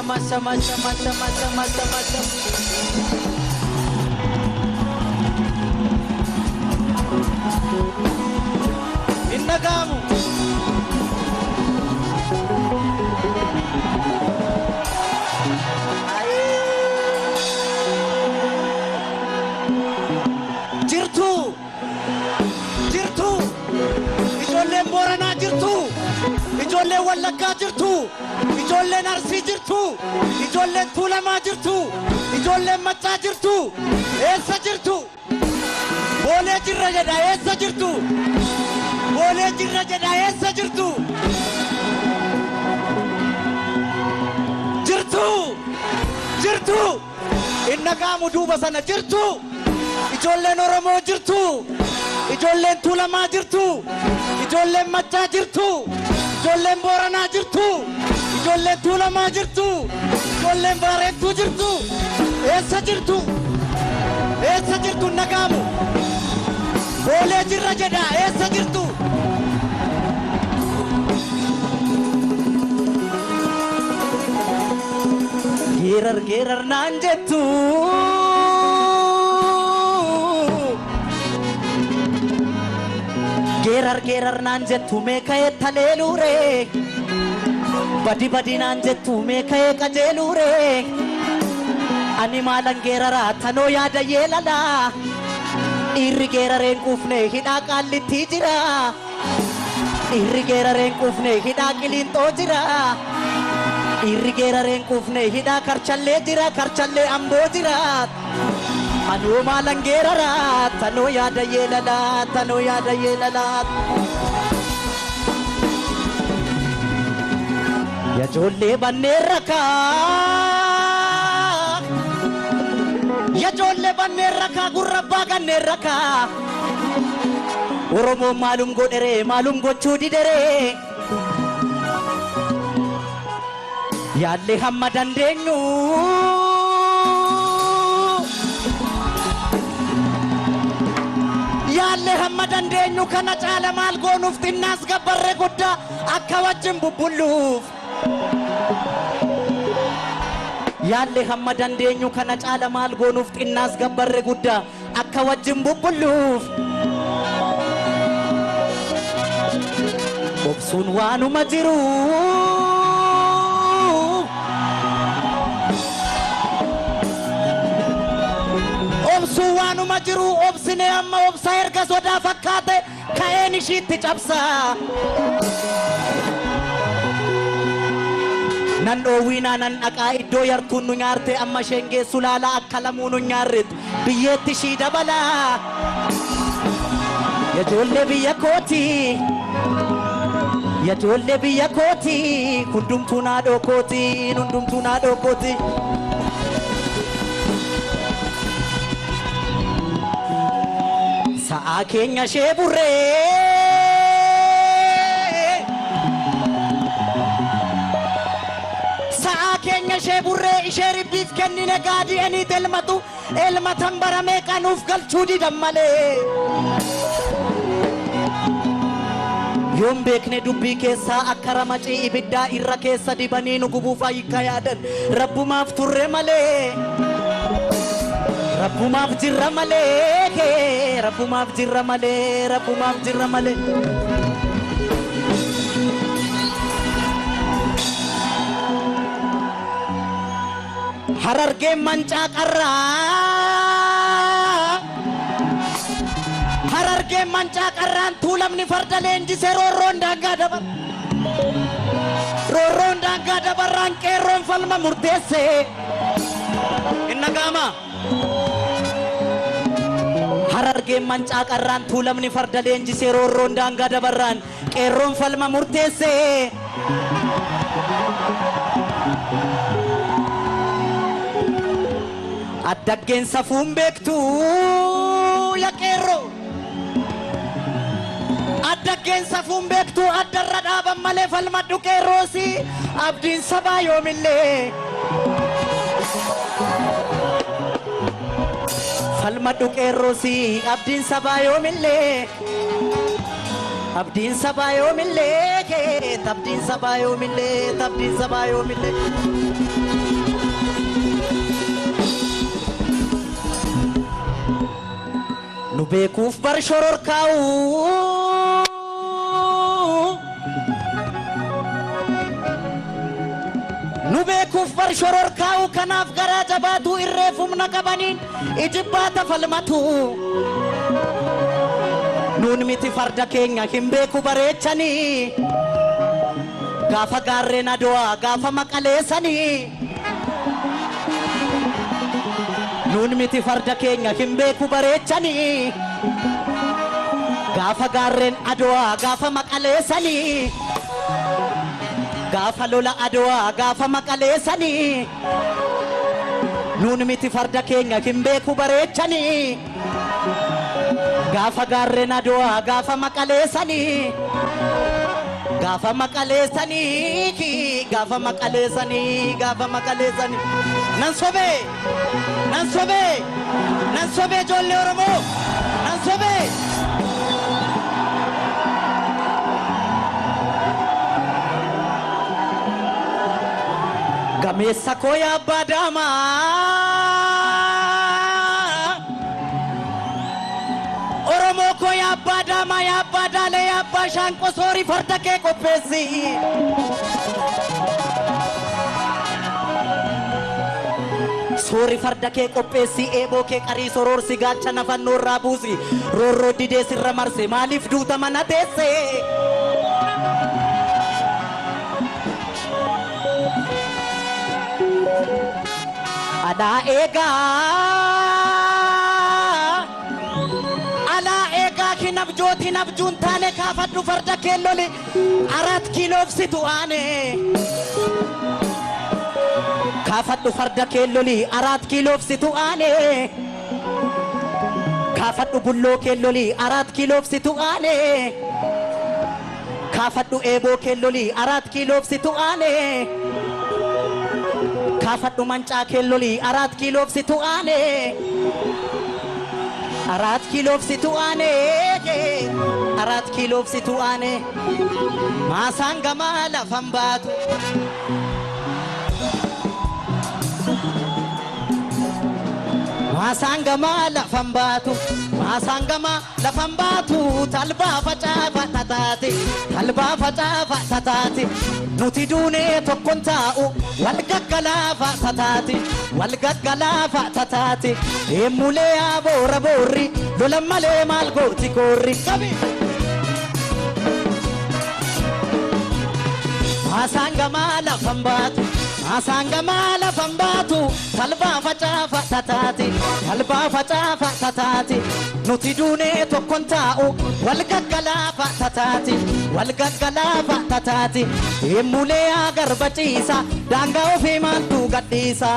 Shama shama shama shama shama shama shama. Hin dhaga'amu. Jirtu, jirtu, ijoolleen Booranaa jirtu, ijoolleen Wallaggaa jirtu, ijoolleen Arsii jirtu, ijoolleen Tuulamaa jirtu, ijoolleen Maccaa jirtu, eessa jirtu? Boolee jirra jedha, eessa jirtu? Boolee jirra jedha, eessa jirtu? Jirtu, jirtu, hin dhaga'amu duuba sana, jirtu. Ijoolleen Oromoo jirtu, ijoolleen Tuulamaa jirtu, ijoolleen Maccaa jirtu, ijoolleen Booranaa jirtu, ijoolleen Tuulamaa jirtu, ijoolleen Baarentuu jirtu, eessa jirtu? Eessa jirtu? Hin dhaga'amu. Boolee jirra jedha, eessa jirtu? Geerar geerar naan jettu. Geerar geerar naan jettu mee ka'ee taleeluure. Badi badi naan jettu mee ka'ee qajeeluure. Ani maalan geeraraa tanoo yaada yeelalaa. Dhiirri geerareen quufne hidhaa Qaallitti jira. Dhiirri geerareen quufne hidhaa Qiliinxoo jira. Dhiirri geerareen quufne hidhaa Karchallee jira, Karchallee Amboo jira. Anoo maalan geeraraa tanoo yaada yeelalaa, tanoo yaada yeelalaa. Yajoollee banneen rakaa. Yajoollee banneen rakaa, gurra abbaa ganneen rakaa. Oromoon maalum godheree, maalum gochuu dideree? Yaallee hamma dandeenyu. Yaallee hamma dandeenyu, kana caala maal goonuuf, xinnaas gabbarre guddaa akka wajjin bubbulluuf. Yaallee hamma dandeenyu, kana caala maal goonuuf, xinnaas gabbarre guddaa akka wajjin bubbulluuf. Obsuun waanuma jiru. Obsuun waanuma jiru, obsinee amma obsa erga sodaa fakkaate ka'een ishiitti cabsaa. Nan dhoowwiinaa, nan dhaqaa iddoo yartuun nu nyaarte, amma isheen geessu laala, akka lamuu nu nyaarretti biyyeetti ishii dabalaa. Yajoollee biyya kooti. Yajoollee biyya kooti. Hundumtuu naadhoo kooti. Hundumtuu naadhoo kooti. Sa'aa keenya ishee burree. Sa'aa keenya ishee burree, ishee ribbiif kennine gaadii eniit elmatu elmatan baramee qanuuf galchuu didan malee. Yoon beekne dubbii keessaa akka ramacii ibiddaa irra keessa dibanii nu gubuuf hiika yaadan, rabbumaaf turre malee. Rabbumaaf jirra malee, rabbumaaf jirra malee, rabbumaaf jirra malee. Harargeen mancaa qarraa. Harargeen mancaa qarraan, Tuulamni farda leenjisee roorroon daangaa dabar. Roorroon daangaa dabarraan qeerroon falma murteesse. Hin dhaga'amaa? Harargeen mancaa qarraan, Tuulamni farda leenjisee roorroon daangaa dabarraan qeerroon falma murteesse. Addaggeen safuun beektu ya qeerroo. Addaggeen safuun beektu addarra dhaaban malee, falmadhu qeerroosi, abdiin sabaa yoomillee. Falmadhu qeerroosi, abdiin sabaa yoomillee. Abdiin sabaa yoomillee, abdiin sabaa yoomillee, abdiin sabaa yoomillee. Beekuuf bar shororkaa'u. Nu beekuuf bar shororkaa'u kanaaf garaa jabaatu irreef humna qabaniin ijibbaata falmatu. Nuun miti farda keenya hin beeku bareechanii. Gaafa gaarreen Adowaa gaafa maqaleessanii. Nuun miti farda keenya hin beeku bareechanii. Gaafa gaarreen Adowaa gaafa maqaleessanii. Gaafa lola Adowaa gaafa maqaleessanii. Nuun miti farda keenya hin beeku bareechanii. Gaafa gaarreen Adowaa gaafa maqaleessanii. Gaafa maqaleessanii gaafa maqaleessanii gaafa maqaleessanii. Nan sobee nan sobee nan sobee ijoollee Oromoo nan sobee. Gameessa koo yaa abbaa daamaa. Oromoo koo yaa abbaa daamaa yaa abbaa daalee yaa abbaa shaanqoo soorii farda kee qopheessi. Soori farda kee qopheessi eeboo kee qarii soroorsi gaachana fannoo irraa buusi roorroo didee sirra marse maaliif duuta mana teesse. Alaa eegaa alaa eegaa hin abjooti hin abjuun taane kaafadhu farda kee loli arat kiiloof situ aane. Kaafadhu farda kee loli arat kiiloof situ aane. Kaafadhu bulloo kee loli arat kiiloof situ aane. Kaafadhu eeboo kee loli arat kiiloof situ aane. Kaafadhu mancaa kee loli arat kiiloof situ aane. Arat kiiloof situ aane. Arat kiiloof situ aane. Maasaan gamaa lafan baatu. Maasaan gamaa lafan baatu. Maasaan gamaa lafan baatu. Talbaa facaafa tataate. Talbaa facaafa tataate. Nuti duunee tokkon taa'u. Wal gaggalaafa tataate. Wal gaggalaafa tataate. Eemmulee yaa boora boorri. Lolan malee maal gooti koorri. Qabi! Maasaan gamaa lafan baatu. Maasaan gamaa lafan baatu. Talbaa facaafa tataate. Talbaa facaafa tataate. Nuti duunee tokkon taa'u. Wal gaggalaafa tataate. Wal gaggalaafa tataate. Eemmulee yaa garba ciisa. Daangaa ofii maaltu gadhiisa.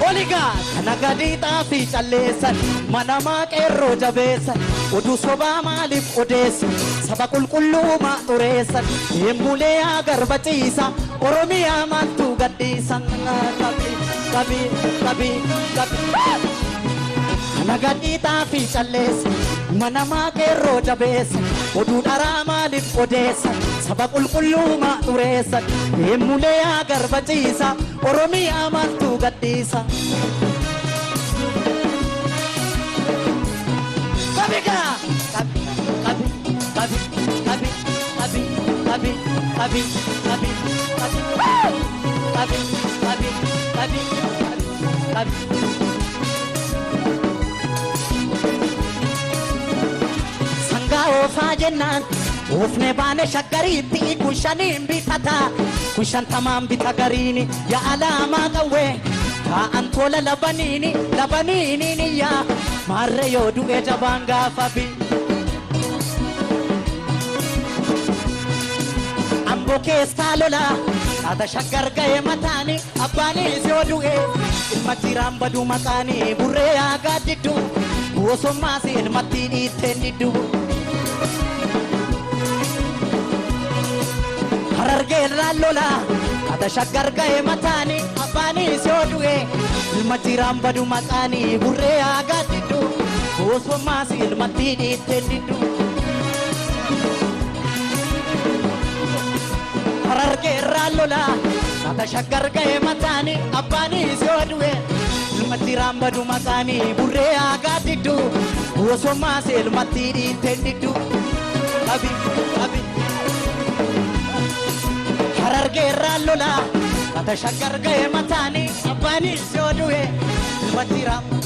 Oligaa kana gadi xaafii calleessan mana qeerroo jabeessan oduu sobaa maaliif odeessan saba qulqulluu maa xureessan eemmulee yaa garba ciisa Oromiyaa maaltu gadhiisa. Qabi qabi qabi qabi. Kana gadi xaafii calleessan mana qeerroo jabeessan oduu dharaa maaliif odeessan saba qulqulluu maa xureessan eemmulee yaa garba ciisa Oromiyaa maaltu gadhiisa. Qabigaa qabi qabi qabi qabi qabi qabi qabi qabi qabi qabi qabi qabi. Sangaa oofaa jennaan oofne baane shaggariitti kun shaniin bitata kun shantamaan bita gariini yaa alaamaa qawwee taa'an tola labaniini labaniini yaa maarre yoo du'e jabaan gaafa bi. Amboo keessaa lola haata shaggar ga'e mataani abbaanis yoo du'e ilma jiraan badu maqaani burree yaa gaaddiddu gosommaas ilmatti dhiitteen diddu. Harargee irraan lola haata shaggar ga'e mataani abbaanis yoo du'e ilma jiraan badu maqaani burree yaa gaaddiddu gosommaas ilmatti dhiitteen diddu. Harargee irraan lola haata shaggar ga'e mataani abbaanis yoo du'e ilma Ilmatti raambadu maqaanii burree aagaa diddu. Osoo ilmatti dhiitteen diddu. Qabi qabi. Harargeerraan lola. Mata shaggar ga'e mataanii abbaanis yoo du'e. Ilmatti raam.